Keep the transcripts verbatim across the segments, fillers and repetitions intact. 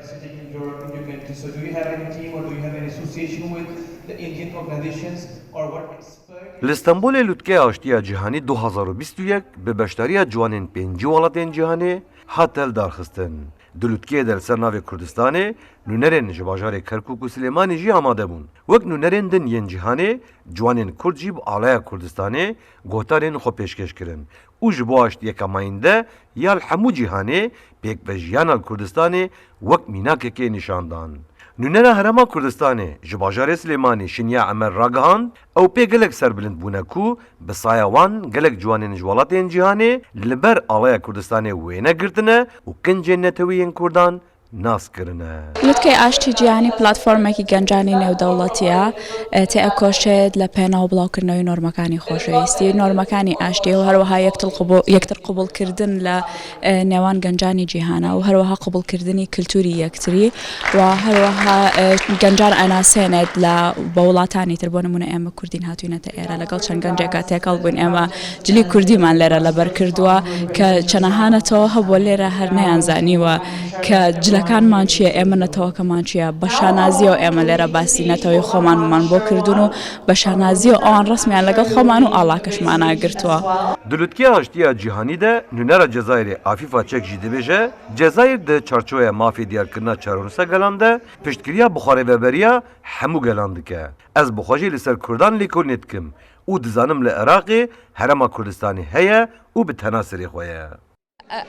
Sitting in your, in your country. So do you have any team or do you have any association with the Indian organizations or what inspired you? Li Stenbolê Lûtkeya Aştiya Cîhanî du hazar û bîst û yek bi beşdariya ciwanên pêncî welatên cîhanê hat hildarxistin. Di lûtkeyê de li ser navê Kurdistanê nûnerên ji bajarê Kerkûk û Silêmanî jî amade bûn. Wek nûnerên din yên cîhanê, ciwanên Kurd jî bi alaya Kurdistanê gotarên xwe pêşkêş kirin û ji bo aştiyeke mayînde ya li hemû cîhanê pêkvejiyana li Kurdistanê wek mînakekê nîşan dan. Nûnera Herêma Kurdistanê ji bajarê Silêmanî Şinya Emer ragihand, ew pê gelek serbilind bûne ku bi saya wan gelek ciwanên ji welatên cîhanê li ber alaya Kurdistanê wêne girtine û kincên netewî yên Kurdan nas kirine. Lûtkeyê Aştî Cîhanî platformekî gencanî nêwdewletî ye. E, têkoşê li pênaw bilawkirinewî normekani xoşewîstî, normekani aştî û her wiha yektir qubû-, yektir qubûlkirdin li, e, nêwan gencanî cîhana û her wiha qubûlkirdinî kultûrî yektirî û her wiha, e, gencan enasêne li bi welatanî tir, bo nimûne ême Kurdîn hatûyne te êre, legal çend genceka têkal bûn, ême cilî Kurdîman lêre leber kirduwa, ke çenahane tewa hebû lêre her neyan zanîwe, ke cilekanman çi ye, ême netewekeman çi ye, bi şanazî û ême lêre basî neteweyê xweman man bo kirdin û bi şanazî û ewan resmiyan legal xweman û alakeşmana girtuwa. Di Lûtkeya Aştiya Cîhanî de nûnera Cezayirê Afîfa Çek jî dibêje, Cezayir di çarçoweya mafê diyarkirina çarenûsa gelan de piştgiriya bi xwerêveberiya hemû gelan dike. Ez bi xwe jî li ser Kurdan lêkolînê dikim û dizanim li Iraqê Herêma Kurdistanê heye û bi tena serê xwe ye.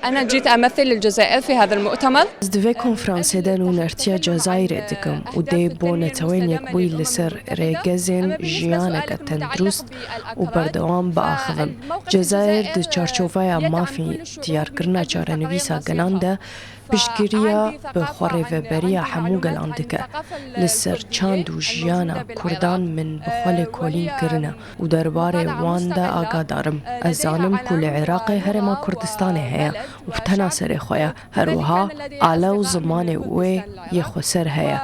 أنا جيت أمثل الجزائر في هذا المؤتمر. Ez di vê konferansê de nûnertiya Cezayirê dikim û dê bo Neteweyên Yekbûyî li ser rêgezên jiyaneke tendurist û berdewam biaxivim. Cezayir di çarçoveya mafî diyarkirina çarenivîsa gelan de piştgiriya bi xwerêveberiya hemû gelan dike. Li ser çand û jiyana Kurdan min bi xwe lêkolîn kirine û derbarê wan de agadar im. Ez zanim ku li Iraqê Herêma Kurdistanê heye û bi tena serê xwe ye. Her wiha ale û zimanê wê yê xweser heye.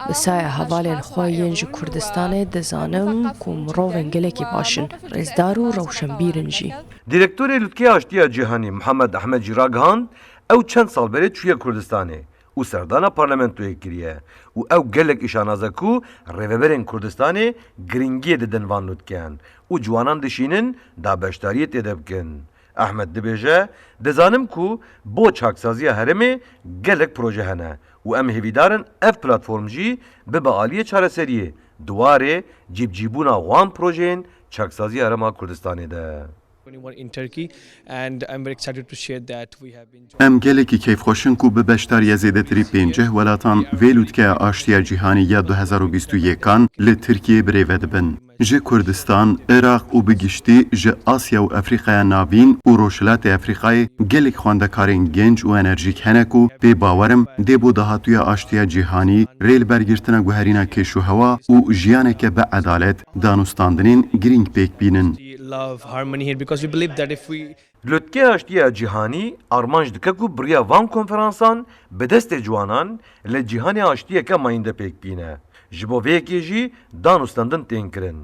Bi saya hevalên xwe yên ji Kurdistanê dizanim ku mirovên gelekî baş in, rêzdar û rewşenbîr in jî. Direktorê Lûtkeya Aştiya Cîhanî Mihemed Ehmed jî ragihand, ew çend sal berê çûye Kurdistanê û serdana parlamentoyê kiriye û ew gelek îşanaze ku rêveberên Kurdistanê giringiyê didin van lûtkeyan û ciwanan dişînin da beşdariyê tê de bikin. Ehmed dibêje, dizanim ku bo çaksaziya herêmê gelek proje hene û em hêvîdar in ev platform jî bibe aliyê çareseriyê di warê cîbicîbûna wan projeyên çaksaziya Herêma Kurdistanê de. Anyone in Turkey, and I'm very excited to share that we have been Em gelekî keyfxweş in ku bi beşdariya zêdetirî pêncî welatan vê lûtkeya aştiya cîhanî ya du hezar û bîst û yekan li Tirkiyeyê birêve dibin. Ji Kurdistan, Iraq û bi giştî ji Asya û Efrîqaya Navîn û Rojhilatê Efrîqayê gelek xwendekarên genc û enerjîk hene ku pê bawer im dê bo dahatûya aştiya cîhanî, rê li ber girtina guherîna kêş û hewa û jiyaneke bi edalet, danûstandinên girîng pêk bînin. Love, harmony here, because we believe that if we Lûtkeya Aştiya Cîhanî armanc dike ku bi riya van konferansan bi destê ciwanan li cîhanê aştiyeke mayînde pêk bîne. Ji bo vê yekê jî danûstendin tên kirin.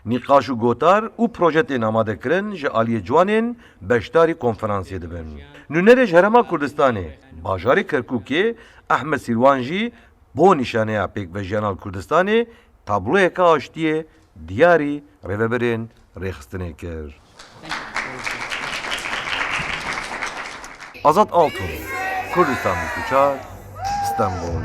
Nîqaş û gotar û proje tên amadekirin ji aliyê ciwanên beşdarî konferansê dibin. Nûnerê ji Herêma Kurdistanê, bajarê Kerkûkê, Ehmed Sîlwan jî bo nîşaneya pêkvejiyana li Kurdistanê tabloyeke aştiyê diyarî rêveberên rêxistinê kir. Azad Altun, Kurdistan bîst û çar, Stenbol.